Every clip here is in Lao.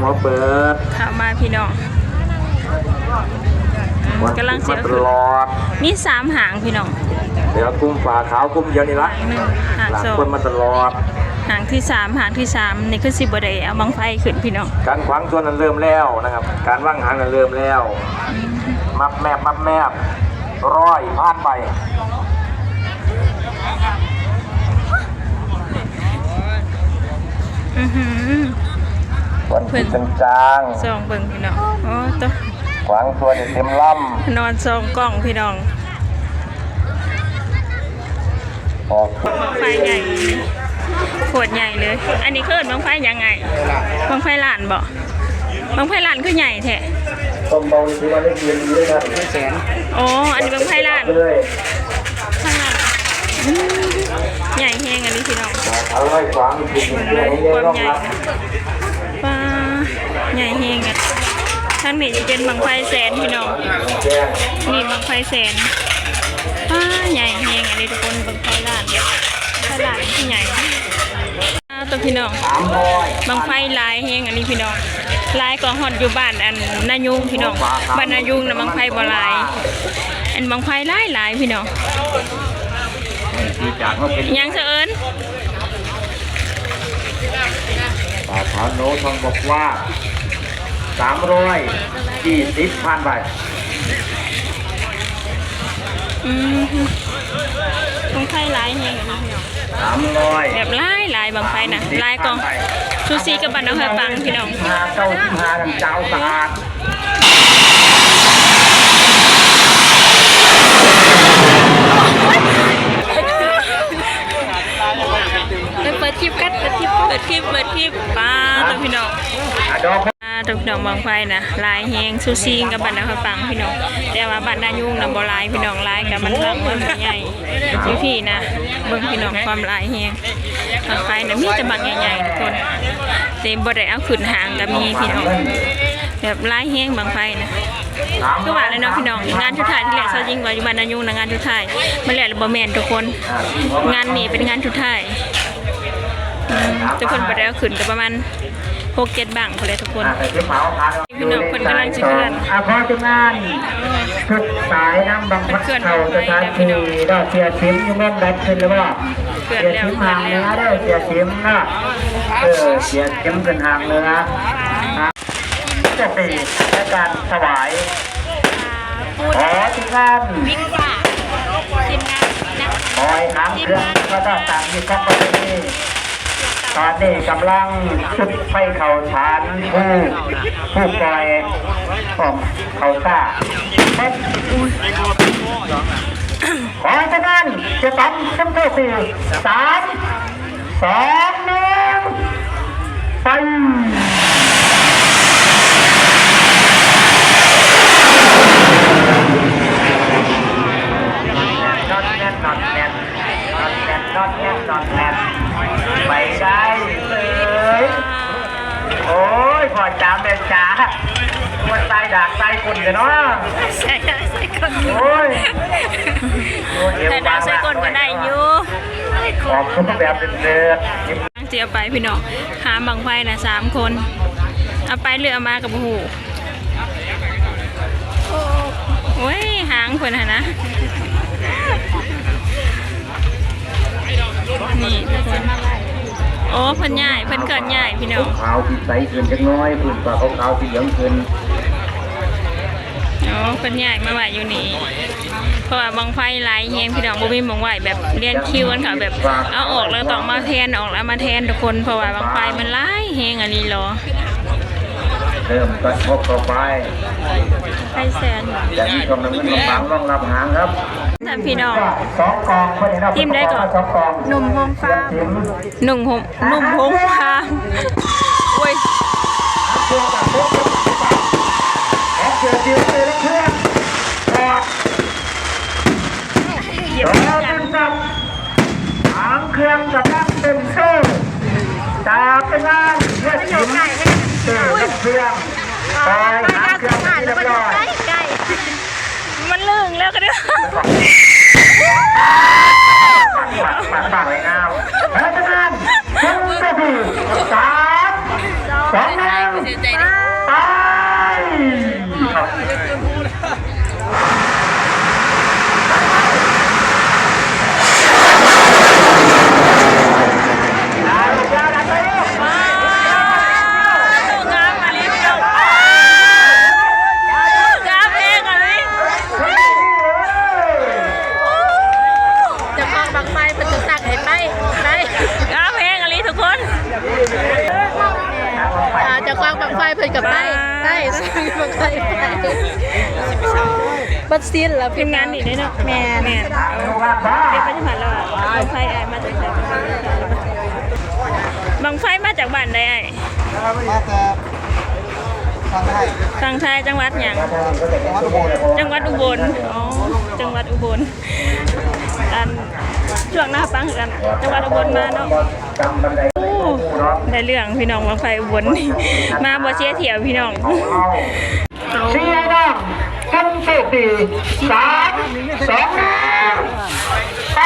ຫົວເປີດ ເຂົ້າມາພີ່ນ້ອງ ກຳລັງຊິເອົາຂຶ້ນ ມີສາມຫາງພີ່ນ້ອງ ເດວກຸ່ມຝາຂາວກຸ່ມດຽວນີ້ລະ ຫາງໜຶ່ງ ຫາງສອງ ຄົນມາຕະຫຼອດ ຫາງທີສາມ ຫາງທີສາມ ນີ້ຄືຊິບໍ່ໄດ້ເອົາບັ້ງໄຟຂຶ້ນພີ່ນ້ອງ ການຂວາງສ່ວນນັ້ນເລີ່ມແລ້ວນະຄັບ ການວາງຫາງນັ້ນເລີ່ມແລ້ວ ອືມ ມັບແມບ ມັບແມບ ຮ້ອຍ ຜ່ານໄປ ອືຫື ຄວັນ ເພິ່ນ ຈາງໆ ສ່ອງເບິ່ງພີ່ນ້ອງ ໂອ້ໂຕ ຂວາງສ່ວນນີ້ເຕັມລຳ ນອນສ່ອງກ້ອງພີ່ນ້ອງ ອອກ ບັ້ງໄຟໃຫຍ່ ໂຄດໃຫຍ່ເລີຍ ອັນນີ້ເອີ້ນບັ້ງໄຟຫຍັງໄອ້ ບັ້ງໄຟລ້ານບໍ່? ບັ້ງໄຟລ້ານຄືໃຫຍ່ແທ້ ຕົ້ມເບົານີ້ຖືວ່າໄດ້ເກນດີເລີຍນະ ແສນ ອໍ ອັນນີ້ບັ້ງໄຟລ້ານ ເລີຍ ຂ້າງຫຼັງ ອືມ ໃຫຍ່ແຮງອັນນີ້ພີ່ນ້ອງ ເອົາໄວ້ຂວາງ ເບິ່ງເລີຍຄວາມໃຫຍ່ ປ້າ ໃຫຍ່ແຮງ ທາງນີ້ຊິເປັນບັ້ງໄຟແສນພີ່ນ້ອງ ນີ້ບັ້ງໄຟແສນ ປ້າ ໃຫຍ່ແຮງອັນນີ້ທຸກຄົນ ບັ້ງໄຟລ້ານ ໄຟລ້ານຄືໃຫຍ່ ອ້າວ ໂຕພີ່ນ້ອງ ບັ້ງໄຟຫຼາຍແຮງອັນນີ້ພີ່ນ້ອງ ຫຼາຍກວ່າຮອດຢູ່ບ້ານອັນນາຍຸງພີ່ນ້ອງ ບ້ານນາຍຸງນະບັ້ງໄຟບໍ່ຫຼາຍ ອັນບັ້ງໄຟຫຼາຍໆ ພີ່ນ້ອງ ຫຍັງສະເອີ້ນ ປາຖານໂນທອງບອກວ່າ ສາມຮ້ອຍສີ່ສິບ ຜ່ານໄປ ອືມ ບັ້ງໄຟຫຼາຍແຮງອັນນີ້ພີ່ນ້ອງ ສາມຮ້ອຍ ແບບຫຼາຍໆ ບັ້ງໄຟນະ ຫຼາຍກວ່າ ສູສີກັບບ້ານນາຫ້ວຍປັງພີ່ນ້ອງ ຫ້າ ເກົ້າສິບຫ້າ ນັ້ນຈາວສະອາດ ໄປເປີດຄລິບກັນ ເປີດຄລິບ ເປີດຄລິບ ເປີດຄລິບ ປ້າ ໂຕພີ່ນ້ອງ ອາດອກ ອ່າ ທຸກນ້ອງ ບັ້ງໄຟນະ ຫຼາຍແຮງ ສູສີກັບບ້ານນາຫ້ວຍປັງພີ່ນ້ອງ ແຕ່ວ່າບ້ານນາຍຸງນະບໍ່ຫຼາຍພີ່ນ້ອງ ຫຼາຍກະມັນບັ້ງມັນບໍ່ໃຫຍ່ ຢູ່ພີ້ນະ ເບິ່ງພີ່ນ້ອງ ຄວາມຫຼາຍແຮງ ບັ້ງໄຟນະມີແຕ່ບັ້ງໃຫຍ່ໆ ທຸກຄົນ ແຕ່ບໍ່ໄດ້ເອົາຂຶ້ນຫາງກະມີພີ່ນ້ອງ ແບບຫຼາຍແຮງບັ້ງໄຟນະ ຄືວ່າແຫຼະເນາະພີ່ນ້ອງ ງານສຸດທ້າຍ ທີແລກຊາວຍິງວ່າຢູ່ບ້ານນາຍຸງນະ ງານສຸດທ້າຍ ມາແລ້ວບໍ່ແມ່ນທຸກຄົນ ງານນີ້ເປັນງານສຸດທ້າຍ ອືມ ແຕ່ເພິ່ນບໍ່ໄດ້ເອົາຂຶ້ນ ກະປະມານ ຫົກເຈັດບັ້ງພຸ້ນແຫຼະທຸກຄົນ ອ່າ ພີ່ນ້ອງເພິ່ນກຳລັງຊິເຄື່ອນ ອ່າ ຂໍທີມງານ ຊຸດສາຍນຳບັ້ງໄຟເຂົ້າສະຖານທີ່ ເສຍສິມຢູ່ເມືອງໃດຂຶ້ນແລ້ວບໍ່? ເສຍສິມຫາງເໜືອເດີ ເສຍສິມເນາະ ເອີ ເສຍສິມຂຶ້ນຫາງເໜືອ ໂຊກດີໃນການຖວາຍ ຂໍທີມງານ ທີມງານ ຂໍໃຫ້ຫາງເຄື່ອງ ແລ້ວກະຕາມທີ່ຂອງປະເພນີ ຕອນນີ້ກຳລັງຈຸດໄຟເຂົ້າສານ ຜູ້ ຜູ້ປ່ອຍຂອງເຂົ້າສານ ຂໍໃຫ້ເທົ່ານັ້ນ ຈະຕ້ອງຊົມໂຊກດີ ສາມ ສອງ ໜຶ່ງ ໄປ ນອດແໜ້ນ ນອດແໜ້ນ ນອດແໜ້ນ ນອດແໜ້ນ ໄປໄດ້ເລີຍ ໂອ້ຍ ພໍ່ຈາແມ່ຈາ ມັນໃສ່ດາກໃສ່ກົ້ນເລີຍເນາະ ໃສ່ດາກໃສ່ກົ້ນ ໂອ້ຍ ໃສ່ດາກໃສ່ກົ້ນກະໄດ້ຢູ່ ອອກຮູບແບບເດີດໆ ຊິເອົາໄປພີ່ນ້ອງ ຫາບັ້ງໄຟນະ ສາມຄົນ ເອົາໄປຫຼືເອົາມາກະບໍ່ຮູ້ ໂອ້ຍ ຫາງເພິ່ນຫັ້ນນະ ນີ້ ໂອ້ ເພິ່ນຍ້າຍ ເພິ່ນເຄື່ອນຍ້າຍພີ່ນ້ອງ ຂາວຊິໃສຂຶ້ນຈັກໜ້ອຍ ພື້ນຟ້າຂາວໆ ຊິເຫຼືອງຂຶ້ນ ໂອ້ ເພິ່ນຍ້າຍມາໄວ້ຢູ່ນີ້ ເພາະວ່າບັ້ງໄຟຫຼາຍແຮງພີ່ນ້ອງ ບໍ່ມີໝ່ອງໄວ້ ແບບລຽນຄິວກັນເຂົ້າ ແບບເອົາອອກແລ້ວຕ້ອງມາແທນ ອອກແລ້ວມາແທນທຸກຄົນ ເພາະວ່າບັ້ງໄຟມັນຫຼາຍແຮງອີ່ຫຼີ ເລີ່ມກັນພົບເຂົ້າໄປ ໄຟແສນ ຈະມີຊ່ອງນ້ຳເງິນບາງໆ ລອງຮັບຫາງຄັບ ທ່ານພີ່ນ້ອງ ສອງກອງ ທີມໃດເກາະ ສອງກອງ ໜຸ່ມໂຮງຟາມ ໜຸ່ມໂຮງ ໜຸ່ມໂຮງຟາມ ໂອ້ຍ ເສື້ອເຕັມເຄື່ອງ ຖອດ ເສື້ອເຕັມກັບ ຫາງເຄື່ອງກຳລັງເປັນໂຊ ຈາກເປັນງານເຮັດຫີນ ເສື້ອເຕັມເຄື່ອງ ປ່ອຍຫາງເຄື່ອງເປັນທີ່ຮຽບຮ້ອຍ ມັນລຶ້ງແລ້ວກະເດີ ປັກໆໆ ສວຍງາມ ເພາະສະນັ້ນ ຈຸດກະບີ ສາມ ສອງ ໜຶ່ງ ໄປ! ເຈົ້າຂອງບັ້ງໄຟເພິ່ນກໍສັ່ງໃຫ້ໄປ ໄປ ງາມແຮງອີ່ຫຼີທຸກຄົນ. ອ່າ ເຈົ້າຂອງບັ້ງໄຟເພິ່ນກໍໄປ ໄປ ສັ່ງບັ້ງໄຟໄປ ບັດສິ້ນແລ້ວ ທີມງານນີ້ເດ້ເນາະ. ແມ່ນ ແມ່ນ ເອົາ ເກັບໄປທີ່ບ້ານແລ້ວ. ບັ້ງໄຟອ້າຍມາຈາກໃສ? ບັ້ງໄຟມາຈາກບ້ານໃດອ້າຍ? ມາແຕ່ຝັ່ງໄທ. ຝັ່ງໄທ ຈັງຫວັດຫຍັງ? ຈັງຫວັດອຸບົນ. ຈັງຫວັດອຸບົນ. ອໍ ຈັງຫວັດອຸບົນ. ອັນ ຊ່ວງໜ້າຟັງຄືກັນ ຈັງຫວັດອຸບົນມາເນາະ. ໂອ້ ໄດ້ເລື່ອງພີ່ນ້ອງ ບັ້ງໄຟອຸບົນ ມາບໍ່ເສຍຖ້ຽວພີ່ນ້ອງ. ຊີ້ໃຫ້ນ້ອງ ຈົງໂຊກດີ. ສາມ ສອງ ໜຶ່ງ ໄປ!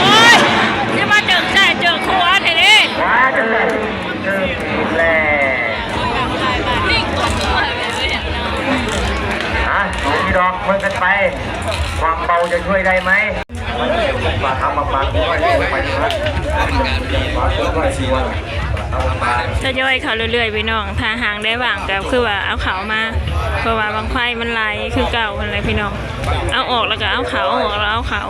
ໂອ້ຍ ຊິມາເຈີຊ້າຍເຈີຂວາແທ້ເດ້. ມາຈັງໃດ? ແລ້ວ ອ່ະ ດູທີ່ດອກເບິ່ງກັນໄປ ຄວາມເບົາຈະຊ່ວຍໄດ້ໄໝ? ທະຍອຍເຂົ້າເລື້ອຍໆ ພີ່ນ້ອງ. ຖ້າຫາງໄດ້ຫວ່າງກໍຄືວ່າເອົາເຂົ້າມາ ເພາະວ່າບັ້ງໄຟມັນຫຼາຍຄືເກົ່າຫັ້ນແຫຼະພີ່ນ້ອງ. ເອົາອອກແລ້ວກໍເອົາເຂົ້າ ເອົາອອກແລ້ວເອົາເຂົ້າ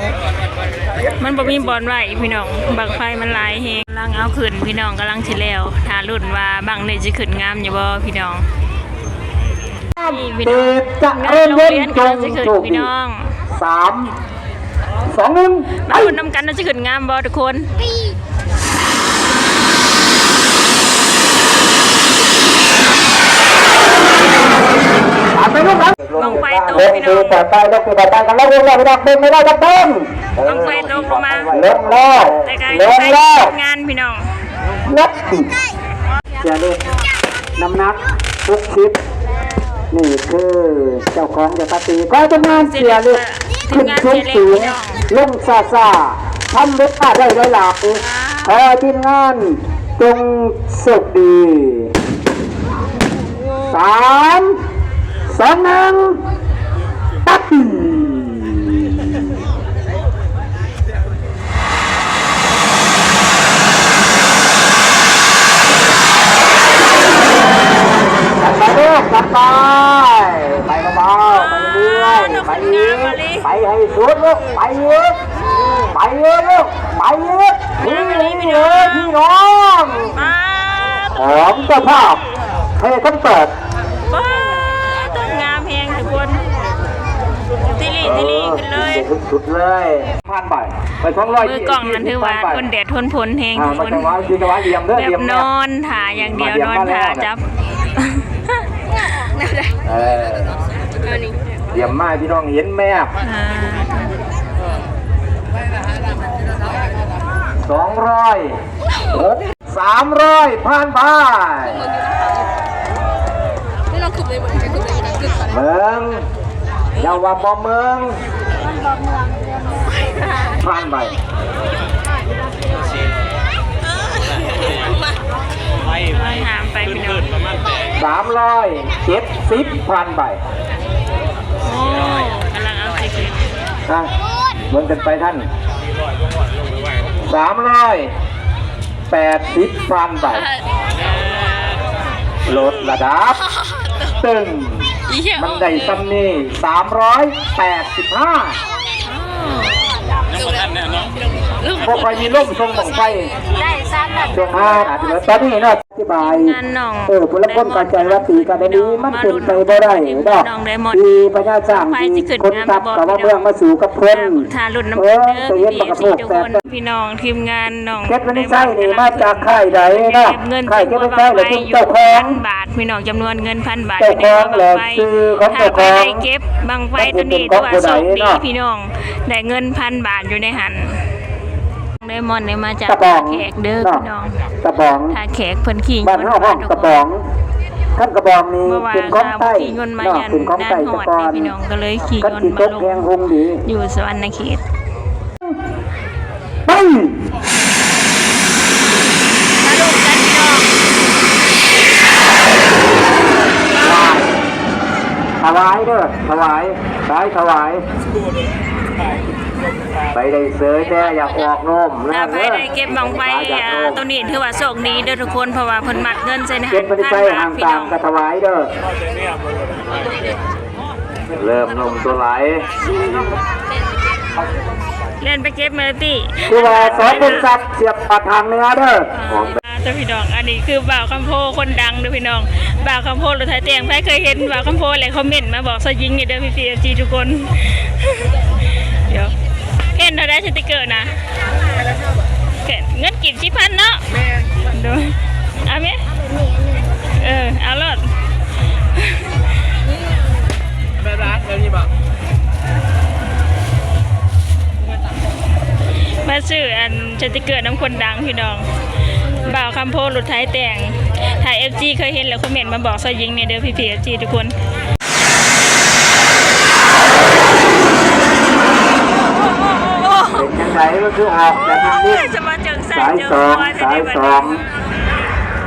ມັນບໍ່ມີບ່ອນໄວ້ພີ່ນ້ອງ ບັ້ງໄຟມັນຫຼາຍແຮງ. ກຳລັງເອົາຂຶ້ນພີ່ນ້ອງ ກຳລັງຊິແລ້ວ ຖ້າລຸ້ນວ່າບັ້ງນີ້ຊິຂຶ້ນງາມຢູ່ບໍ່ພີ່ນ້ອງ. ເດດຈະເລີນວົງ ຈົ່ງໂຊກດີ. ສາມ ສອງ ໜຶ່ງ ມາລຸ້ນນຳກັນວ່າຊິຂຶ້ນງາມບໍ່ທຸກຄົນ. ບັ້ງໄຟຕົກພີ່ນ້ອງ ບັ້ງໄຟຕົກລົງມາ ແຕ່ກໍຍັງໄດ້ງານພີ່ນ້ອງ. ເສຍເລັກ ນ້ຳໜັກຫົກສິບ ນີ້ຄືເຈົ້າຂອງຈະປາຕີ ຂໍຈະງານເສຍເລັກ ຂຶ້ນສູງສູງ ລົງຊ້າໆ ທຳເວລາໄດ້ຫຼາຍໆ ຂໍທີມງານຈົ່ງໂຊກດີ. ສາມ ສອງ ໜຶ່ງ ຕັດ! ກັນໄປລູກ ກັນໄປ ໄປເບົາໆ ໄປເລື້ອຍໆ ໄປອີກ ໄປໃຫ້ສຸດລູກ ໄປອີກ ໄປອີກລູກ ໄປອີກ ນີ້ເລີຍພີ່ນ້ອງ ຂອງເຈົ້າພາບເທຄອນເສີດ. ປາດ ງາມແຮງທຸກຄົນ ຕິລີຕິລີຂຶ້ນເລີຍ ເອີ ສຸດໆເລີຍ. ຜ່ານໄປ ໄປສອງຮ້ອຍ ມືກ້ອງນັ້ນຖືວ່າທົນແດດທົນຝົນແຮງ ອ່າ ທຸກຄົນ ແບບນອນຖ້າຢ່າງດຽວ ນອນຖ້າຈັບ ເອີ ດຽມມາໃຫ້ພີ່ນ້ອງເຫັນແມບ ອ່າ ສອງຮ້ອຍຫົກ ສາມຮ້ອຍ ຜ່ານໄປ ເບິ່ງ ຢ່າວ່າບໍ່ເບິ່ງ ຜ່ານໄປ ໄປຫາມໄປພີ່ນ້ອງ ສາມຮ້ອຍເຈັດສິບ ຜ່ານໄປ. ໂອ້ ກຳລັງເອົາຊິຂຶ້ນ ອ່ະ ເບິ່ງກັນໄປທ່ານ ສາມຮ້ອຍແປດສິບ ຜ່ານໄປ ລົດລະດັບ ຕຶງ ມັນໄດ້ຊ່ຳນີ້ ສາມຮ້ອຍແປດສິບຫ້າ ບໍ່ຄ່ອຍມີລົມສົ່ງບັ້ງໄຟ ຊ່ວງ ອ່າ ຕອນນີ້ເນາະ ອະທິບາຍ ເອີ ຜູ້ລາງຄົນເຂົ້າໃຈວ່າຕີກັນອັນນີ້ມັນເປັນໄປບໍ່ໄດ້ເນາະ ທີ່ພະຍາຊ້າງທີ່ຄົນທັບກໍວ່າເມືອງມາສູ້ກັບຄົນ ເອີ ໄປເຮັດບັກກະໂພກແຕກ ພີ່ນ້ອງ ທີມງານນ້ອງເຈັດວັນນີ້ໃຊ້ນີ້ມາຈາກຄ້າຍໃດເນາະ ຄ້າຍເຈັດວັນນີ້ໃຊ້ແລ້ວເປັນເຈົ້າຂອງ ພັນບາດ ພີ່ນ້ອງ ຈຳນວນເງິນພັນບາດ ເຈົ້າຂອງແລ້ວຊື່ຂອງເຈົ້າຂອງ ຖ້າໃຜໄດ້ເກັບບັ້ງໄຟຕົວນີ້ຖືວ່າໂຊກດີ ພີ່ນ້ອງ ໄດ້ເງິນພັນບາດຢູ່ໃນຫັ້ນ. ໄດມອນໄດ້ມາຈາກທ່າແຂກເດີພີ່ນ້ອງ ຕະບອງ ທ່າແຂກເພິ່ນຂີ່ຍົນມາທຸກຄົນ ຕະບອງ ຄັນກະບອງນີ້ ເພາະວ່າເປັນຂອງໄທ ສາວຂີ່ຍົນມາ ເນາະ ຢ້ານ ເປັນຂອງໄທ ແຕ່ກ່ອນ ແດດຮ້ອນແດ່ພີ່ນ້ອງ ກໍເລີຍຂີ່ຍົນມາລົງ ຄັນຊິຕົກແຮງຮຸງດີ ຢູ່ສະຫວັນນະເຂດ. ໄປ ມາລົງກັນພີ່ນ້ອງ ຖວາຍເດີ້ ຖວາຍ ສາຍຖວາຍ ໄປໄດ້ເສີຍແຕ່ຢາກອອກໂນ້ມ ຖ້າໃຜໄດ້ເກັບບັ້ງໄຟ ອ່າ ໂຕນີ້ຖືວ່າໂຊກດີເດີ້ທຸກຄົນ ເພາະວ່າເພິ່ນມັດເງິນໃສ່ໃນ ເກັບມັນໄປ ທາງບ້ານ ທາງກາງ ພີ່ນ້ອງ ກໍຖວາຍເດີ້. ເລີ່ມໜຸ່ມຕົວຫຼາຍ ແລ່ນໄປເກັບມາຕິ ຄືວ່າສອງຄົນສັບສຽບປາດທາງເໜືອເດີ້ ອ່າ ເຈົ້າພີ່ນ້ອງ ອັນນີ້ຄືບ່າວຄຳໂພຄົນດັງເດີ້ພີ່ນ້ອງ ບ່າວຄຳໂພລົດໄຖແຕ່ງ ໃຜເຄີຍເຫັນບ່າວຄຳໂພແລ້ວຄອມເມັນມາບອກຊາວຍິງແດ່ເດີ້ ພີ່ໆ ເອັຟຊີ ທຸກຄົນ ດຽວ ເຫັນເທົ່າໃດສະຕິກເກີນະ? ເງິນກີບສິບພັນເນາະ ແມ່ນ ໂດຍ ເອົາແມະ ເອີ ເອົາໂລດ ແບບລະ ແບບນີ້ບໍ? ມາຊື້ອັນສະຕິກເກີນຳຄົນດັງພີ່ນ້ອງ ບ່າວຄຳໂພລົດໄຖແຕ່ງ ຖ້າເອັຟຊີເຄີຍເຫັນແລ້ວຄອມເມັນມາບອກຊາວຍິງແດ່ເດີ້ ພີ່ໆ ເອັຟຊີ ທຸກຄົນ. ເປັນຈັ່ງໃດ ມັນຄືອອກແບບນີ້? ສາຍສອງ ສາຍສອງ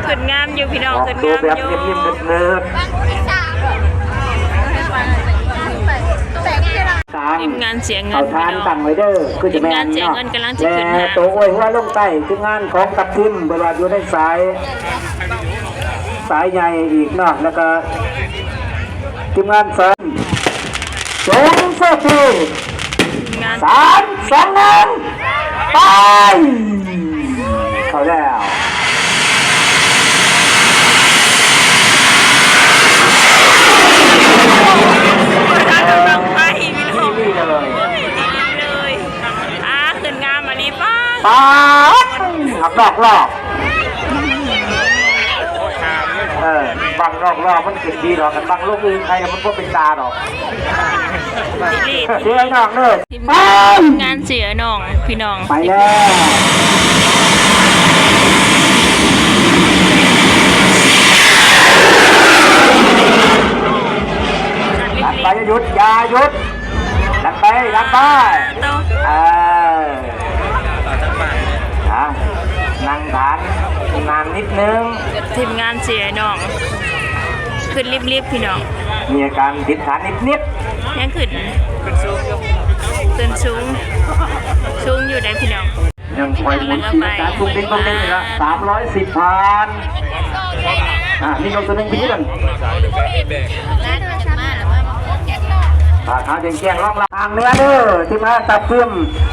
ຂຶ້ນງາມຢູ່ພີ່ນ້ອງ ອອກໂຕແບບນິ້ມໆ ເນີບໆ ທີມງານເສຍເງິນ ເອົາທານຕັ້ງໄວ້ເດີ້ ຄືຈະແມ່ນເນາະ ທີມງານເສຍເງິນກຳລັງຊິຂຶ້ນຫາ ແລະ ໂຕອວຍຫົວລົງໃຕ້ ທີມງານຂອງທັບທິມ ເພິ່ນວ່າຢູ່ໃນສາຍ ສາຍໃຫຍ່ອີກເນາະ ແລ້ວກໍທີມງານສອງ ໂຈງໂຊກດີ ສາມ ສອງ ໜຶ່ງ ໄປ ເຂົ້າແລ້ວ ບັ້ງໄຟພີ່ນ້ອງ ນີ້ເລີຍ ອ່າ ຂຶ້ນງາມອີ່ຫຼີ ປາດ ອອກນອກລອບ ເອີ ບັ້ງນອກລອບມັນຂຶ້ນດີດອກ ຄັນບັ້ງລົງອື່ນໄຄມັນບໍ່ເປັນຕາດອກ ເສຍໜອກເດີ ທີມງານເສຍໜອກພີ່ນ້ອງ ໄປແລ້ວ ໄປ ຢ່າຢຸດ ຢ່າຢຸດ ດັນໄປ ດັນໄປ ເອີ ນະ ນັ່ງຖານນານນິດໜຶ່ງ ທີມງານເສຍໜອກ ຂຶ້ນລິບໆ ພີ່ນ້ອງ ມີອາການຕິດຂັດນິດໆ ຍັງຂຶ້ນ ຂຶ້ນສູງ ສູງຢູ່ໃດ໋ພີ່ນ້ອງ ຍັງຄອຍໝູນຕີລັງກາ ຕຸ້ງເຕັ້ງ ຕຸ້ງເຕັ້ງ ນີ້ລະ ສາມຮ້ອຍສິບ ຜ່ານ ອ່າ ມີນົກຕົວໜຶ່ງທີ່ນັ້ນ ອ່າ ຂາແຈງໆ ລອງລະ ທາງເໜືອເດີ ທີມງານທັບທິມ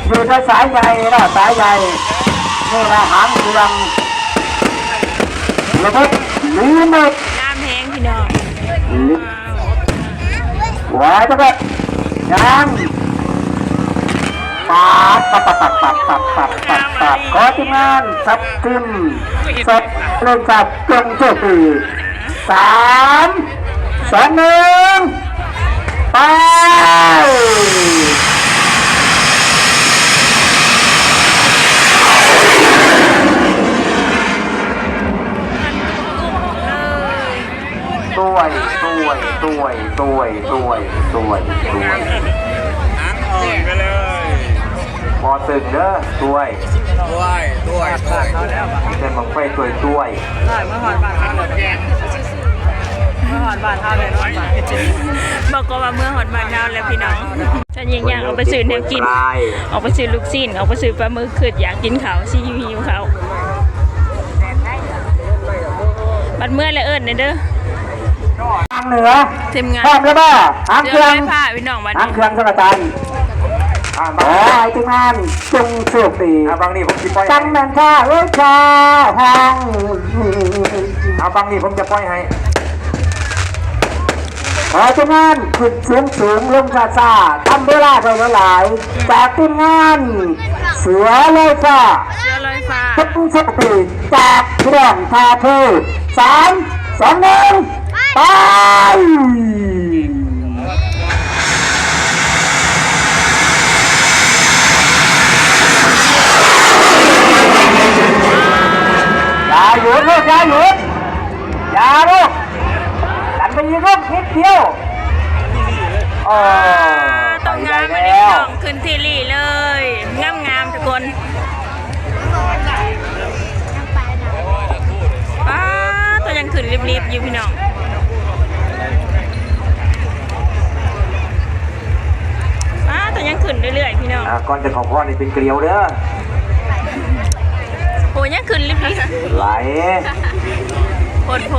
ຢູ່ໃນສາຍໃຫຍ່ເນາະ ສາຍໃຫຍ່ ນີ້ລະຫາງເຄື່ອງ ລະບົບລີມິດ ງາມແຮງພີ່ນ້ອງ ວາຍປະກາດ ຍັງ ປາດ ປັບ ປັບ ປັບ ຂອທີມງານທັບທິມ ສັບເລ່ນສັບ ຈົ່ງໂຊກດີ ສາມ ສອງ ໜຶ່ງ ໄປ ຕວຍ ຕວຍ ຕວຍ ຕວຍ ຕວຍ ຕວຍ ບໍ່ຕຶງເດີ ຕວຍ ຕວຍ ຕວຍ ຕວຍ ເປັນບັ້ງໄຟຕວຍ ຕວຍ ເມື່ອຮອດບ້ານເຮົາແລ້ວ ເມື່ອຮອດບ້ານເຮົາແລ້ວ ບອກກໍວ່າເມື່ອຮອດບ້ານເຮົາແລ້ວພີ່ນ້ອງ. ຕອນຍ່າງໆ ອອກໄປຊື້ແນວກິນ ອອກໄປຊື້ລູກຊີ້ນ ອອກໄປຊື້ປາໝຶກ ຄຶດຢາກກິນເຂົ້າ ຊິຫິວໆເຂົ້າ ບັດເມື່ອແລ້ວເອີ້ນແດ່ເດີ ທາງເໜືອ ທີມງານ ພ້ອມແລ້ວບໍ່? ຫາງເຄື່ອງ ເສືອລອຍຟ້າ ພີ່ນ້ອງ ບັດນີ້ ຫາງເຄື່ອງ ສະກະຕັນ ອ່າ ຂໍໃຫ້ທີມງານຈົ່ງໂຊກດີ ອ່າ ບັ້ງນີ້ຜົມຊິປ່ອຍໃຫ້ ຕັ້ງແມ່ນທ່າເອີຍ ຂ້າຫ້ອງ ເອົາ ບັ້ງນີ້ຜົມຈະປ່ອຍໃຫ້ ຂໍທີມງານຂຶ້ນສູງໆ ລົງຊ້າໆ ທຳເວລາໄດ້ຫຼາຍໆ ຈາກທີມງານເສືອລອຍຟ້າ ເສືອລອຍຟ້າ ເປັນສະປີດຈາກເມືອງທ່າໂພ ສາມ ສອງ ໜຶ່ງ ໄປ ຢ່າຢຸດລູກ ຢ່າຢຸດ ຢ່າລູກ ໂອ້ ໂຕງາມ ໄປໄດ້ແລ້ວ ອັນນີ້ພີ່ນ້ອງ ຂຶ້ນທີ່ລີ້ເລີຍ ງາມໆ ທຸກຄົນ. ປ້າດ ໂຕຍັງຂຶ້ນລິບໆ ຢູ່ພີ່ນ້ອງ ປ້າດ ໂຕຍັງຂຶ້ນເລື້ອຍໆ ພີ່ນ້ອງ. ອ່າ ກ່ອນຈະເຂົ້າພອນນີ້ເປັນກະຫຼຽວເດີ ໂອ້ ຍັງຂຶ້ນລິບໆ ຫຼາຍ ໂພດໂພ.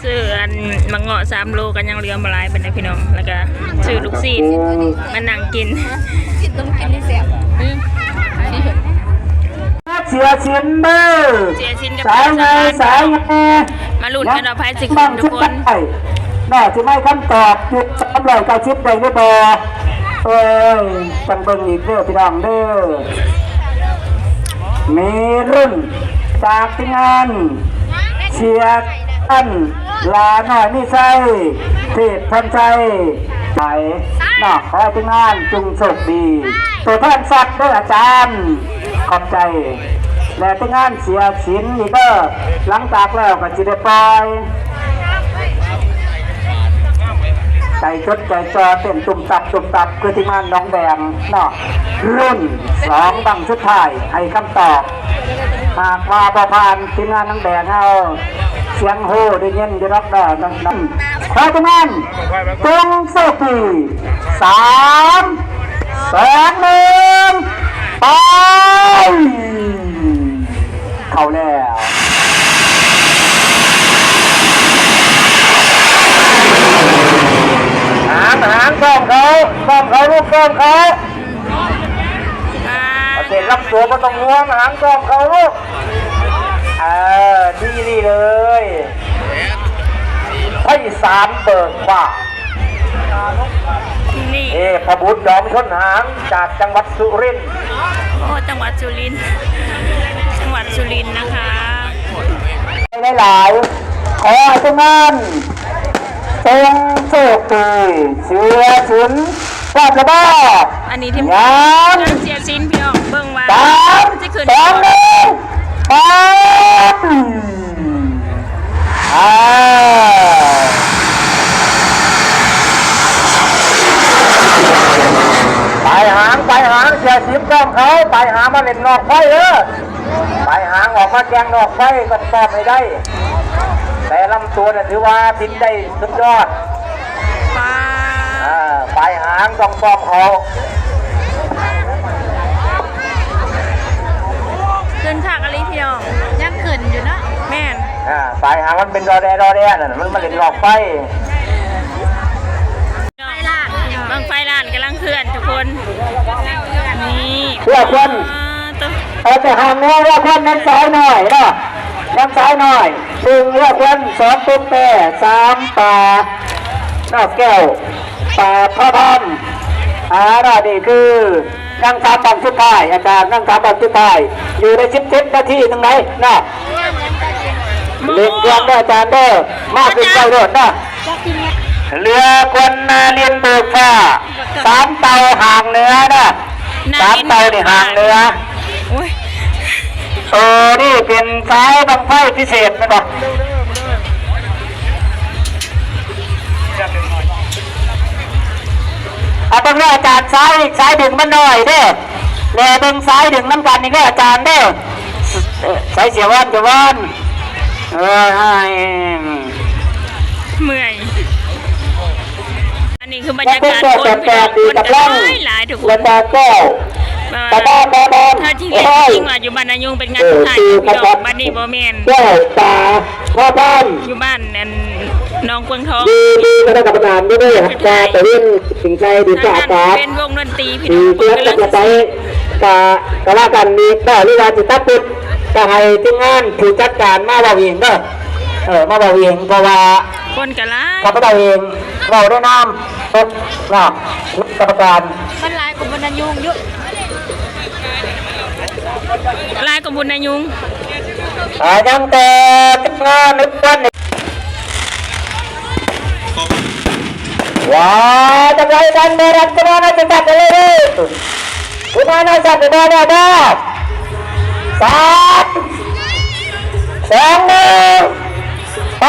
ຊື້ອັນໝາກເງາະສາມໂລ ກໍຍັງເຫຼືອບໍ່ຫຼາຍປານໃດພີ່ນ້ອງ ແລ້ວກໍຊື້ລູກຊີ້ນມານັ່ງກິນ ຊີ້ນຕົ້ມກິນນີ້ແຊບ. ອືມ ເສືອສິນເດີ ເສືອສິນກັບສາຍໃຫຍ່ ສາຍໃຫຍ່ ມາລຸ້ນກັນວ່າໃຜຊິຂຶ້ນທຸກຄົນ ເນາະ ຊິໃຫ້ຄຳຕອບຢູ່ສາມຮ້ອຍເກົ້າສິບໄດ້ຫຼືບໍ່? ເອີຍ ຕ້ອງເບິ່ງອີກເດີພີ່ນ້ອງເດີ. ມີລຸ້ນຈາກທີມງານເສຍອັນ ຫຼ້ານ້ອຍມີໄຊ ເທບພອນໄຊ ໄປເນາະ ຂໍໃຫ້ທີມງານຈົ່ງໂຊກດີ ຕົວແທນຊັດເດີອາຈານ ຂອບໃຈ ແລະ ທີມງານເສຍສິນອີກເດີ ຫຼັງຈາກແລ້ວກໍຊິໄດ້ປ່ອຍ ໃຈຈົດໃຈຈ່ອ ເຕັ້ນຕຸມຕັບຕຸມຕັບ ຄືທີມງານໜອງແບງເນາະ ລຸ້ນສອງບັ້ງສຸດທ້າຍໃຫ້ຄຳຕອບ. ຫາກວ່າບໍ່ຜ່ານ ທີມງານໜອງແບງເຮົາ ສຽງໂຮໄດ້ຍິນຢູ່ດອກເດີ. ນຳ ນຳ ຂໍທີມງານຈົ່ງໂຊກດີ ສາມ ສອງ ໜຶ່ງ ໄປ. ເຂົ້າແລ້ວ ຫາງ ຫາງ ກ້ອງເຂົາ ກ້ອງເຂົາ ລູກ ກ້ອງເຂົາ ອ່າ ເດ ລຳຕົວບໍ່ຕ້ອງຫ່ວງ ຫາງ ກ້ອງເຂົາ ລູກ ເອີ ດີໆ ເລີຍ ໄພສານ ເບີກຟ້າ. ນີ້ ເທບພະບຸດ ດອມຊົນຫາງ ຈາກຈັງຫວັດສຸລິນ. ໂອ້ ຈັງຫວັດສຸລິນ ຈັງຫວັດສຸລິນນະຄະ. ຫຼາຍໆ ຂໍໃຫ້ທີມງານຈົ່ງໂຊກດີ ເສຍສິນ ປອບລະບອບ. ອັນນີ້ທີມງານເສຍສິນ ພີ່ນ້ອງ ເບິ່ງວ່າ ສາມ ຊິຂຶ້ນ ສອງ ໜຶ່ງ ໄປ. ອ່າ ປາຍຫາງ ປາຍຫາງ ເສຍສິນກ້ອງເຂົາ ປາຍຫາງມາເຫຼັ້ນນອກໄຟເດີ ປາຍຫາງອອກມາແກ່ງນອກໄຟ ຕ້ອງຕ້ອມໃຫ້ໄດ້ ແຕ່ລຳຕົວນະຖືວ່າບິນໄດ້ສຸດຍອດ. ປາ ອ່າ ປາຍຫາງຕ້ອງປ້ອມເອົາ ຂຶ້ນຄັກອີ່ຫຼີພີ່ນ້ອງ ຍັງຂຶ້ນຢູ່ເນາະ ແມ່ນ ອ່າ ປາຍຫາງມັນເປັນດໍແດ່ ດໍແດ່ນັ້ນ ມັນມາເຫຼັ້ນນອກໄຟ ໄຟລ້ານ ບັ້ງໄຟລ້ານກຳລັງເຄື່ອນທຸກຄົນ ນີ້ ເພື່ອຄົນ ອ່າ ໂຕ ເອົາແຕ່ຫາງເໜືອເຮືອຄວັນນຳສາວນ້ອຍເນາະ ນຳສາວນ້ອຍ ໜຶ່ງເຮືອຄວັນ ສອງ ປົກແປ ສາມ ປານອກແກ້ວ ປາພະພາມ ອາ ລະ ນີ້ຄືນາງສາວບັ້ງສຸດທ້າຍ ອາຈານ ນາງສາວບັ້ງສຸດທ້າຍ ຢູ່ໃນສິບເຈັດນາທີໜຶ່ງໃດເນາະ ເລັ່ງເຄື່ອງເດີອາຈານເດີ ມາຂຶ້ນໄວໂລດເນາະ ເຮືອຄວັນນາລິນເບີກຟ້າ ສາມເຕົາຫາງເໜືອເນາະ. ສາມເຕົານີ້ຫາງເໜືອ ໂອ້ຍ ໂຕນີ້ເປັນສາຍບັ້ງໄຟພິເສດແມ່ນບໍ່? ເອົາເບິ່ງເດີອາຈານ ສາຍ ສາຍດຶງມັນໜ້ອຍເດີ ແລເບິ່ງສາຍດຶງນຳກັນນີ້ເດີອາຈານເດີ ໃສ່ເສຍວອນ ເສຍວອນ ເອີຍ ເມື່ອຍ. ອັນນີ້ຄືບັນຍາກາດຄົນ ຄົນກໍຫຼາຍໆ ທຸກຄົນ ເຮົາຊິໄດ້ຍິນວ່າຢູ່ບ້ານນາຍຸງເປັນງານສຸດທ້າຍເນາະພີ່ນ້ອງ ບັດນີ້ບໍ່ແມ່ນ ແກ້ວຕາພະພາມ ຢູ່ບ້ານອັນໜອງກວາງທອງ ດີໆ ຄະນະກຳມະການຢູ່ເດີ ກາຕະເວັນສິງໄຊ ດີສາກາ ເປັນວົງດົນຕີພີ່ນ້ອງ ເພິ່ນກຳລັງຊິ ກະ ກະວ່າກັນນີ້ເນາະ ຫຼືວ່າຊິຕັດບອດ ກະໃຫ້ທີມງານຜູ້ຈັດການມາເວົ້າເອງເດີ ເອີ ມາເວົ້າເອງ ເພາະວ່າ ຄົນກໍຫຼາຍ ຂ້າພະເຈົ້າເອງເວົ້າໃນນາມເພິ່ນເນາະ ກຳມະການ ມັນຫຼາຍກວ່າບຸນນາຍຸງຢູ່ ຫຼາຍກວ່າບຸນນາຍຸງ ອ່າ ຍັງແຕ່ທີມງານໃນວັນນີ້ ວ່າຈັ່ງໃດກັນ ບໍ່ລັດກະມານະ ຈະຕັດກັນເລີຍເດີ. ຜູ້ມານຳສັດເດີ ເດີ ເດີ ສາມ ສອງ ໜຶ່ງ ໄປ.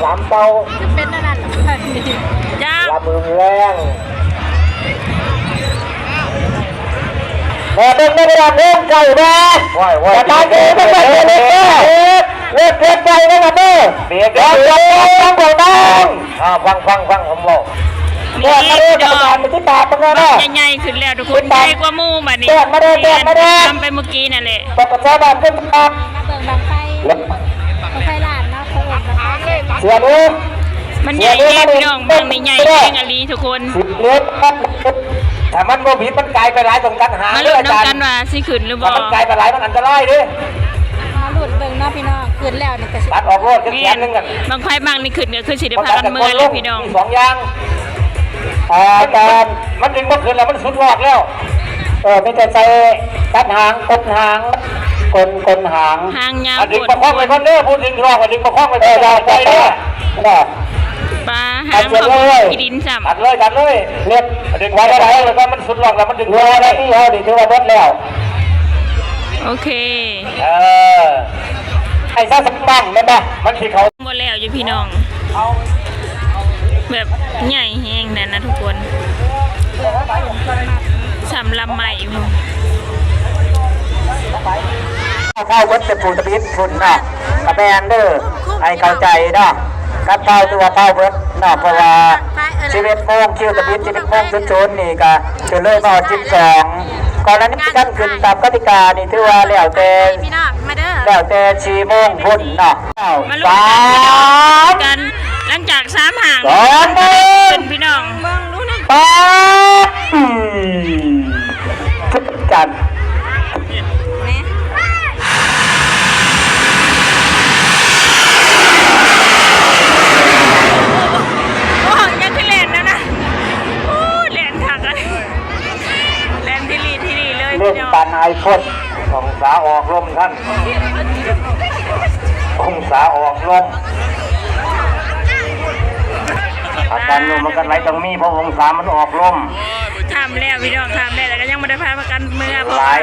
ສາມເຕົາ ເປັນອັນນັ້ນ ເຈົ້າ ລຳແຮງ ແຕ່ເບິ່ງໃນເວລາເດີນໄກແດ່ ໂອ້ຍ ໂອ້ຍ ແຕ່ຕາມທີ່ມັນເປັນເດີ ເລີກເກີນໄປແລ້ວນະເດີ ເບຣກ ເດີ ເດີ ເດີ ເດີ ເດີ ເດີ ອ່າ ຟັງ ຟັງ ຟັງ ຜົມເວົ້າ ນີ້ ແຕ່ມາເດີ ກຳມະການໄປຕິດຕາມເບິ່ງແດ່ ບັກໃຫຍ່ໆຂຶ້ນແລ້ວທຸກຄົນ ໃຫຍ່ກວ່າໝູ່ບັດນີ້ ແຕ່ມາເດີ ແຕ່ມາເດີ ຕາມໄປເມື່ອກີ້ນັ້ນແຫຼະ ປະຊາຊົນບ້ານເພິ່ນ ບັ້ງໄຟ ບັ້ງໄຟລ້ານເນາະ ເຂົາເອີ້ນບັ້ງໄຟ ເສຍເດີ ມັນໃຫຍ່ແຮງພີ່ນ້ອງ ບັ້ງນີ້ໃຫຍ່ແຮງອີ່ຫຼີທຸກຄົນ ສິບເມດ ຖ້າມັນບໍ່ຜິດ ມັນກາຍໄປຫຼາຍ ຕ້ອງຕັດຫາງເດີອາຈານ ມາລຸ້ນນຳກັນວ່າຊິຂຶ້ນຫຼືບໍ່ ຖ້າມັນກາຍໄປຫຼາຍ ມັນອັນຕະລາຍເດ້ ມາລຸ້ນເບິ່ງເນາະພີ່ນ້ອງ ຂຶ້ນແລ້ວນີ້ກໍຊິ ຕັດອອກໂລດ ແມ່ນ ແຂນໜຶ່ງນັ້ນ ບັ້ງໄຟບັ້ງນີ້ຂຶ້ນກໍຄືຊິໄດ້ພາກັນເມືອແລ້ວພີ່ນ້ອງ ມີສອງຢ່າງ ອ່າ ການ ມັນດຶງບໍ່ຂຶ້ນແລ້ວ ມັນສຸດລອກແລ້ວ ເອີ ມີແຕ່ໃສ່ຕັດຫາງ ກົນຫາງ ກົນ ກົນຫາງ ຫາງຍາວ ອ່ະ ດຶງປະຄອງໄວ້ກ່ອນເດີ ຜູ້ດຶງລອກ ດຶງປະຄອງໄວ້ ເອີ ຢ່າໄປເດີ ເອີ ປາຫາງເຂົາທີ່ດິນຊ້ຳ ຕັດເລີຍ ຕັດເລີຍ ເຮັດ ດຶງໄວ້ໄດ້ ແລ້ວກໍມັນສຸດລອກແລ້ວ ມັນດຶງບໍ່ໄດ້ ທີ່ເຮົານີ້ຖືວ່າໝົດແລ້ວ ໂອເຄ ເອີ ໃຫ້ຊະສັກຕັ້ງແມ່ນບໍ່ ມັນຊິເຂົ້າ ບໍ່ແລ້ວຢູ່ພີ່ນ້ອງ ແບບໃຫຍ່ແຮງນັ້ນນະທຸກຄົນ ສ່ຳລຳໄມ້ພຸ້ນ ເຂົ້າເບິດແຕ່ຜູ້ທຳອິດພຸ້ນເນາະ ກະແມ່ນເດີ ໃຫ້ເຂົ້າໃຈເນາະ ຄັນເຂົ້າຖືວ່າເຂົ້າເບິດເນາະ ເພາະວ່າສິບເອັດໂມງ ຄິວທຳອິດສິບເອັດໂມງສູນສູນນີ້ກະ ຈະເລີຍມາຮອດສິບສອງ ກໍລະນີການຂຶ້ນຕາມກະຕິການີ້ຖືວ່າແລ້ວແຕ່ ພີ່ນ້ອງມາເດີ ແລ້ວແຕ່ສີ່ໂມງພຸ້ນເນາະ ມາລຸ້ນກັນ ສາມ ກັນ ຫຼັງຈາກສາມຫາງ ສອງ ຂຶ້ນພີ່ນ້ອງ ເບິ່ງດູນະ ປາດ ອືມ ຈັນ ແມ່ ໂອ້ ຍັງຄືແລ່ນແລ້ວນະ ໂອ້ ແລ່ນຄັກອະ ແລ່ນທີ່ລີ່ທີ່ລີ່ເລີຍ ເລື່ອງ ພີ່ນ້ອງ ການອາຍຄົນ ອົງສາອອກລົມທ່ານ ອົງສາອອກລົມ ອາການລົມມັນກໍໄຫຼຕ້ອງມີ ເພາະອົງສາມັນອອກລົມ ຂ້າມແລ້ວພີ່ນ້ອງ ຂ້າມແລ້ວ ແລ້ວກໍຍັງບໍ່ໄດ້ພາກັນເມືອ ເພາະວ່າ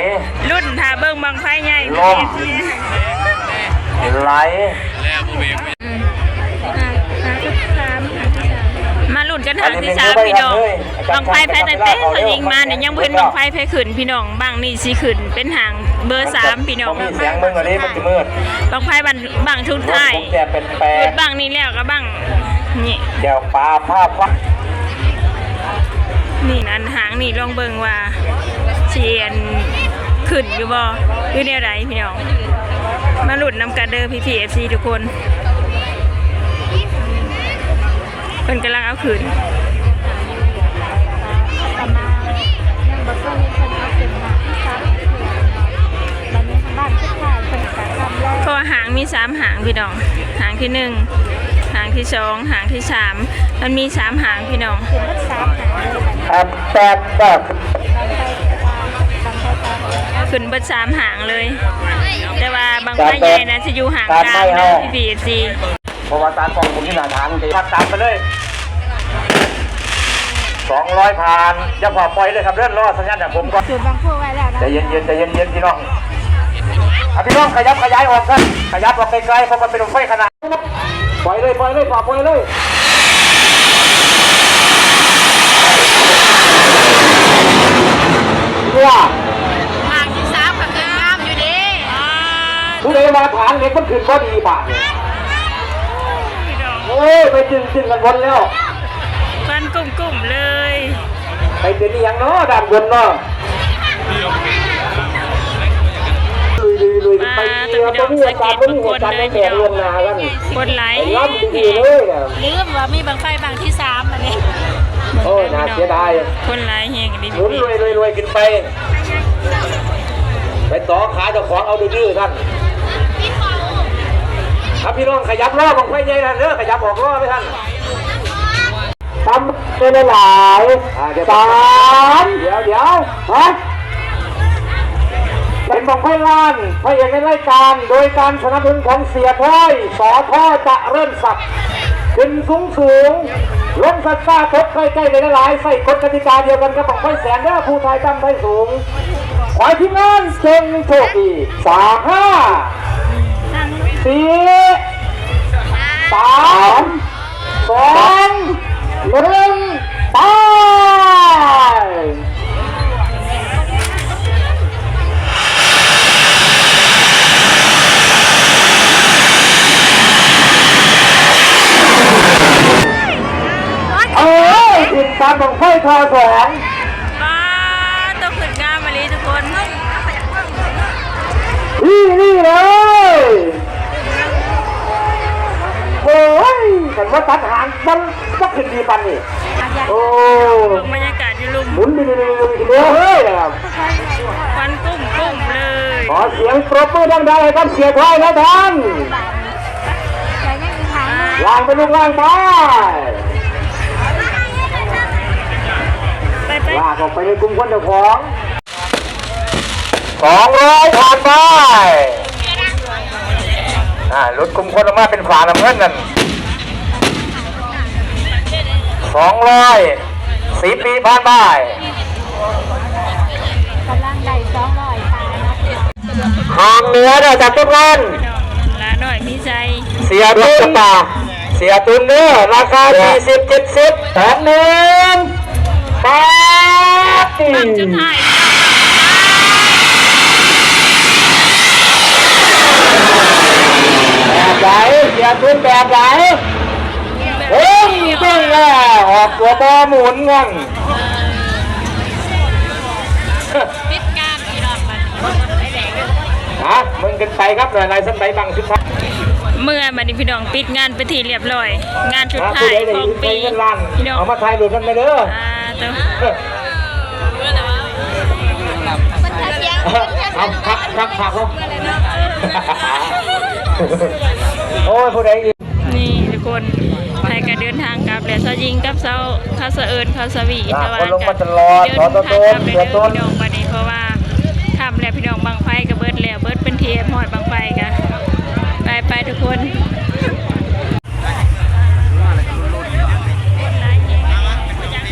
ລຸ້ນຖ້າເບິ່ງບັ້ງໄຟໃຫຍ່ ລົມ ໄຫຼ ມາລຸ້ນກັນຫາງທີສາມພີ່ນ້ອງ ບັ້ງໄຟແພຕັ້ງແຕ່ເຂົາຍິງມານີ້ຍັງບໍ່ເຫັນບັ້ງໄຟແພຂຶ້ນພີ່ນ້ອງ ບັ້ງນີ້ຊິຂຶ້ນເປັນຫາງເບີສາມພີ່ນ້ອງ ບັ້ງໄຟບັ້ງ ບັ້ງສຸດທ້າຍ ແບບແປກໆ ບັ້ງນີ້ແລ້ວກໍບັ້ງນີ້ ແກ້ວປາພາຟັງ ນີ້ນັ້ນຫາງນີ້ລອງເບິ່ງວ່າຊິອັນຂຶ້ນຢູ່ບໍ່ ຫຼືແນວໃດພີ່ນ້ອງ ມາລຸ້ນນຳກັນເດີພີ່ໆ ເອັຟຊີ ທຸກຄົນ ເພິ່ນກຳລັງເອົາຂຶ້ນ ປະມານ ຍັງບໍ່ເຄີຍເຫັນເພິ່ນເອົາຂຶ້ນມາ ບັດນີ້ບ້ານສຸດທ້າຍເພິ່ນກະທຳແລ້ວ ເພາະວ່າຫາງມີສາມຫາງພີ່ນ້ອງ ຫາງທີໜຶ່ງ ຫາງທີສອງ ຫາງທີສາມ ມັນມີສາມຫາງພີ່ນ້ອງ ຂຶ້ນເບິດສາມຫາງເລີຍບັດນີ້ ອ່າ ແປດ ແປດ ຂຶ້ນເບິດສາມຫາງເລີຍ ແຕ່ວ່າບັ້ງໄຟໃຫຍ່ນະຊິຢູ່ຫາງກາງເດີ ພີ່ໆ ເອັຟຊີ ເພາະວ່າຕາກ້ອງຜົມຢູ່ໜ້າຖານ ຈະພັກຕາມໄປເລີຍ ສອງຮ້ອຍຜ່ານ ຢ່າຟ້າວປ່ອຍເລີຍຄັບເດີ ລໍສັນຍານຈາກຜົມກ່ອນ ຈຸດບັ້ງໄຟໄວ້ແລ້ວນະ ໃຈເຢັນໆ ໃຈເຢັນໆ ພີ່ນ້ອງ ອ່ະ ພີ່ນ້ອງຂະຫຍັບຂະຫຍາຍອອກຊັ້ນ ຂະຫຍັບອອກໄກໆ ເພາະມັນເປັນບັ້ງໄຟຂະໜາດ ປ່ອຍເລີຍ ປ່ອຍເລີຍ ຟ້າວປ່ອຍເລີຍ ເອີ ຫາງທີສາມກໍຂຶ້ນງາມຢູ່ເດ້ ຜູ້ໃດວ່າຖານເຫຼັກມັນຂຶ້ນບໍ່ດີບາດນີ້ ໂອ້ຍ ໄປຈຶ່ງໆ ກັນໝົດແລ້ວ ຄວັນກຸ້ມໆ ເລີຍ ໄປເປັນອີ່ຫຍັງເນາະ ດ້ານບົນເນາະ ລຸຍໆໆ ໄປເທື່ອ ບໍ່ມີໂອກາດ ບໍ່ມີໂອກາດໄດ້ແຂກລ່ວງໜ້າກັນ ຄົນຫຼາຍ ໄປລຳດີໆ ເລີຍນະ ລືມວ່າມີບັ້ງໄຟບັ້ງທີສາມອັນນີ້ ໂອ້ຍ ໜ້າເສຍດາຍ ຄົນຫຼາຍແຮງອີ່ຫຼີ ໝູນລວຍໆໆ ຂຶ້ນໄປ ໄປຕໍ່ຂາເຈົ້າຂອງເອົາດື້ໆ ຊັ້ນ ຖ້າພີ່ນ້ອງຂະຫຍັບລໍ້ບັ້ງໄຟໃຫຍ່ນັ້ນເດີ ຂະຫຍັບອອກລໍ້ໄປຊັ້ນ ຕຳເປັນຫຼາຍ ອ່າ ດຽວ ສາມ ດຽວ ດຽວ ຮະ ເປັນບັ້ງໄຟລ້ານ ພະເອກໃນລາຍການ ໂດຍການສະໜັບສະໜູນຂອງເສຍທອຍ ສທ ຈະເລີນສັກ ຂຶ້ນສູງໆ ລົງຊ້າໆ ຕົກໃກ້ໆ ໄດ້ຫຼາຍໆ ໃຊ້ກົດກະຕິກາດຽວກັນກັບບັ້ງໄຟແສນເດີ ຜູ້ຖ່າຍຕ່ຳຖ່າຍສູງ ຂໍໃຫ້ທີມງານຈົ່ງໂຊກດີ ສາມ ຫ້າ ສີ່ ສາມ ສອງ ໜຶ່ງ ໄປ! ເອີ ຂຶ້ນຕາມບັ້ງໄຟທ່າແສງ. ປາດ ຕົກຂຶ້ນງາມອີ່ຫຼີທຸກຄົນ ທີ່ນີ້ເລີຍ. ໂອ້ຍ ຄັນວ່າຕັດຫາງມັນຈະຂຶ້ນດີປານນີ້. ໂອ້ ເບິ່ງບັນຍາກາດຢູ່ລຸ່ມ ໝູນເລີຍນະຄັບ ຄວັນກຸ້ມໆເລີຍ. ຂໍສຽງປົບມືດັງໆໃຫ້ກັບເສຍທ້າຍນະທ່ານ. ລ້າງໄປລູກ ລ້າງໄປ ໄປໆ ລາກອອກໄປໃນກຸ່ມຄົນເຈົ້າຂອງ. ສອງຮ້ອຍ ຜ່ານໄປ. ອ່າ ຫຼຸດກຸ່ມຄົນອອກມາເປັນຝານ້ຳເງິນນັ້ນ. ສອງຮ້ອຍ ສິບວິຜ່ານໄປ. ກຳລັງໄດ້ສອງຮ້ອຍປາຍເນາະ. ທາງເໜືອເດີ ຈາກທຸກທ່ານ ລານ້ອຍມີໄຊ ເສຍຕຸນ ເສຍຕຸນເດີ ລາຄາສີ່ສິບ ເຈັດສິບ ສອງໜຶ່ງ ປາດ ຄັ້ງສຸດທ້າຍ ແບບໃດ ເສຍຕຸນແບບໃດ ເບິ່ງ ເບິ່ງແລ້ວ ອອກຕົວບໍ່ໝູນຫັ້ນ. ປິດງານພີ່ນ້ອງບັດນີ້ ຮະ ເບິ່ງກັນໄປຄັບ ຫຼາຍໆຊັ້ນໃດບັ້ງສຸດທ້າຍ ເມືອບັດນີ້ພີ່ນ້ອງ ປິດງານເປັນທີ່ລຽບຮ້ອຍ ງານສຸດທ້າຍຂອງປີ ພີ່ນ້ອງ ເອົາມາຖ່າຍຮູບນຳແດ່ເດີ ອ່າ ໂຕ ເອີ ເອົາ ຄັກໆໆ ໂອ້ຍ ຜູ້ໃດອີກ ນີ້ທຸກຄົນ ໃຜກະເດີນທາງກັບແລ້ວ ສາວຍິງກັບສາວ ເຂົາສະເອີ້ນເຂົາສະຫວີ ແຕ່ວ່າກະເດີນທາງກັບແລ້ວເດີພີ່ນ້ອງ ບັດນີ້ ເພາະວ່າຄ່ຳແລ້ວພີ່ນ້ອງ ບັ້ງໄຟກະເບິດແລ້ວ ເບິດເປັນທີ່ຮຽບຮ້ອຍ ບັ້ງໄຟກະ ໄປໆ ທຸກຄົນ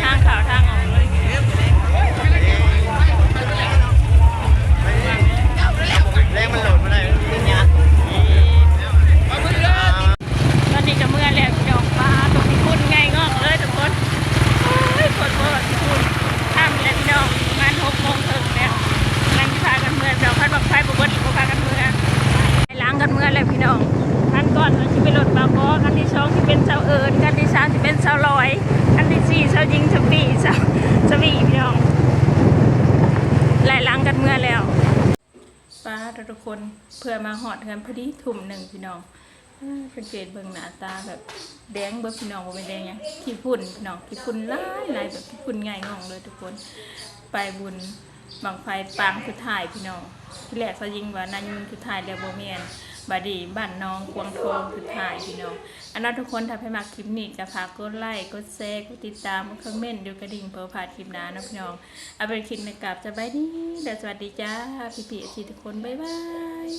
ທາງເຂົ້າທາງອອກເລີຍ ແຮງມັນໂຫຼດບໍ່ໄດ້ ມັນຍາກ. ຕອນນີ້ກະເມືອແລ້ວພີ່ນ້ອງ ປາດ ຂີ້ຝຸ່ນໄງ່ງອກເລີຍທຸກຄົນ ໂອ້ຍ ໂພດໂພດຂີ້ຝຸ່ນ ຄ່ຳແລ້ວພີ່ນ້ອງ ປະມານຫົກໂມງເຄິ່ງແລ້ວ ກຳລັງຊິພາກັນເມືອ ດອກພັດບັ້ງໄຟບໍ່ເບິດ ບໍ່ພາກັນເມືອ ໄລ່ຫຼັງກັນເມືອແລ້ວພີ່ນ້ອງ ຄັນກ່ອນຊິເປັນລົດບາກອ ຄັນທີສອງຊິເປັນສາວເອີ້ນ ຄັນທີສາມຊິເປັນສາວລອຍ ຄັນທີສີ່ສາວຍິງ ສາວປີ ສາວ ສາວຫວີພີ່ນ້ອງ ໄລ່ຫຼັງກັນເມືອແລ້ວ. ປາດ ທຸກຄົນ ເພື່ອມາຮອດເຮືອນພໍດີທຸ່ມໜຶ່ງພີ່ນ້ອງ ເອີ ສັງເກດເບິ່ງໜ້າຕາແບບແດງເບິດພີ່ນ້ອງ ບໍ່ແມ່ນແດງຫຍັງ ຂີ້ຝຸ່ນພີ່ນ້ອງ ຂີ້ຝຸ່ນຫຼາຍໆ ແບບຂີ້ຝຸ່ນໄງ່ງອກເລີຍທຸກຄົນ ໄປບຸນບັ້ງໄຟປາງສຸດທ້າຍພີ່ນ້ອງ ທີແລກສາວຍິງວ່ານາຍຍິງສຸດທ້າຍແລ້ວ ບໍ່ແມ່ນ ບາດນີ້ບ້ານໜອງກວາງທອງສຸດທ້າຍພີ່ນ້ອງ. ອັນນັ້ນທຸກຄົນ ຖ້າໃຜມັກຄລິບນີ້ກະຝາກກົດໄລ ກົດແຊ ກົດຕິດຕາມ ກົດຄອມເມັນ ກົດກະດິ່ງ ເພື່ອບໍ່ພາດຄລິບໜ້າເນາະພີ່ນ້ອງ. ເອົາເປັນຄລິບນີ້ກາບສະບາຍດີ ແລະ ສະຫວັດດີຈ້າ ພີ່ໆ ເອັຟຊີ ທຸກຄົນ ບາຍບາຍ.